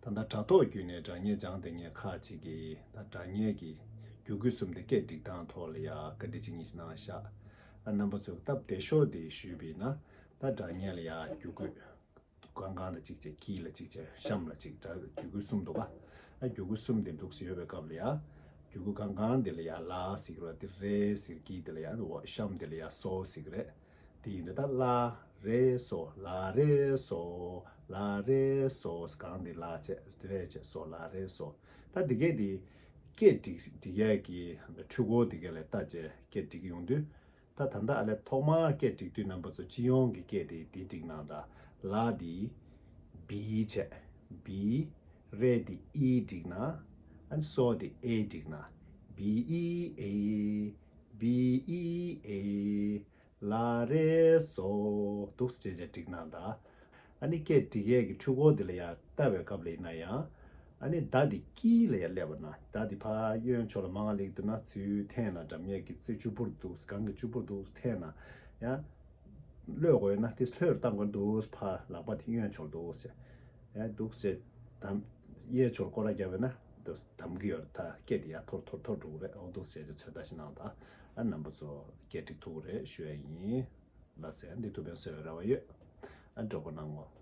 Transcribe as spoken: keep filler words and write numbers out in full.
ད་ལྟ་དྲ་ཐོག་བརྒྱུད་ནས་སྒྲ་སྙན་སྦྱངས་བསྡད་མཁན་ཁག་ཅིག་གིས་ད་སྒྲ་སྙན་གྱི་བརྒྱུད་སྐུལ་གསུམ་དེ་སྐད་སྒྲིག་སྟངས་ཐོག་ལ་ཡ་བཀའ་འདྲི་གཅིག་གཉིས་ཤིག་གནང་ཤག་ཨ་རྣམ་པ་ཚོས་སྟབས་བདེ་ཤོས་དེ་ཞུས་པ་ཡིན་ན། ད་སྒྲ་སྙན་ལ་ཡ་བརྒྱུད་སྐུལ་གང་གང་ལ་གཅིག་བྱས། ཀྱི་ལ་གཅིག་བྱས། གཤམ་ལ་གཅིག་སྒྲ་བརྒྱུད་སྐུལ་གསུམ་འདུག་ག་ཨ་བརྒྱུད་སྐུལ་གསུམ་དེ་འདུག་སེ་ཡོད་པའི་སྐབས་ལ་ཡ། བརྒྱུད་སྐུལ་གང་གང་དེ་ལ་ཡ་ལ་ཟེར་གྱི་རེད། དེ་རེད་ཟེར། ཀྱི་དེ་ལ་ཡ་འོ་གཤམ་དེ་ལ་ཡ་སོ་ཟེར་གྱི་རེད། དེ་ཡིན་དུས་ད་ལ་རེ་སོ། ལ་རེ་སོ། ལ་རེ་སོ། གང་དེ་ལ་བྱས། དེ་རེ་བྱས། སོ། ལ་རེ་སོ། ད་དེ་གས་དེ་སྐད་སྒྲིག་སྒྲིག་ཡས་ཀྱི་འཕྲུལ་འཁོར་དེ་གས་ལ་བལྟས་བྱས་སྐད་སྒྲིག་གི་ཡོང་དུས། ད་ད་ལྟ་ཨ་ལས་ཐོག་མར་སྐད་སྒྲིག་དུས་རྣམ་པ་ཚོ་སྤྱི་ཡོངས་ཀྱི་སྐད་དེ་དེ་སྒྲིག་གནང་དང་། ལ་དེ་བི་བྱས། བི། རེ་དེ་ཨི་སྒྲིག་ན། ཨ་ནི་སོ་དེ་ཨེ་སྒྲིག་ན། བི་ཨི་ཨེ། བི་ཨི་ཨེ། ལ་རེ་སོ། འདུག་སེ་བྱས་བྱས་སྒྲིག་གནང་དང་། ཨ་ནི་སྐད་སྒྲིག་ཡས་ཀྱི་འཕྲུལ་འཁོར་དེ་ལ་ཡ་ལྟ་བའི་སྐབས་ལ་ཡིན་ན་ཡང་། ཨ་ནི་ད་དེ་ཀྱི་ལ་ཡ་སླེབས་པ་ན། ད་དེ་ཕར་གཡོན་ཕྱོགས་ལ་མར་སླེབས་འདུག་ན། ཚུར་འཐེན་ན་སྒྲ་སྙན་གྱི་རྩེ་ཕྱུར་པོར་འདུག་སྒང་གི་ཕྱུར་པོར་འདུག་འཐེན་ན་ཡང་། གློད་དགོས་ན་དེ་ལྷོད་བཏང་དགོས་འདུག་ཕར་ལག་པ་དེ་གཡོན་ཕྱོགས་འདུག་ཟེར། ཡང་འདུག་ཟེར། གདམ། གཡས་ཕྱོགས་སྐོར་ར་བརྒྱབ་པ་ན་འདུག་གདམ་གྱི་ཡོད་རེད། ད་སྐད་དེ་ཡར་འཐོར་འཐོར་འཐོར་འགྲོ་གི་རེད། འོ་འདུག་ཟེར་གྱི་ཚོད་ལྟ་ཞིག་གནང་དང་། ཨ་རྣམ་པ་ཚོ་སྐད་སྒྲིག་ཐུབ་ཀྱི་རེད་ཞུ་ཡ་ཡིན། ལགས་སེ། འདི་ཐུགས་ཕན་གསོས་པའི་རེ་བ་ཡོད། ཨ་མགྱོགས་པོ་གནང་ངོ་།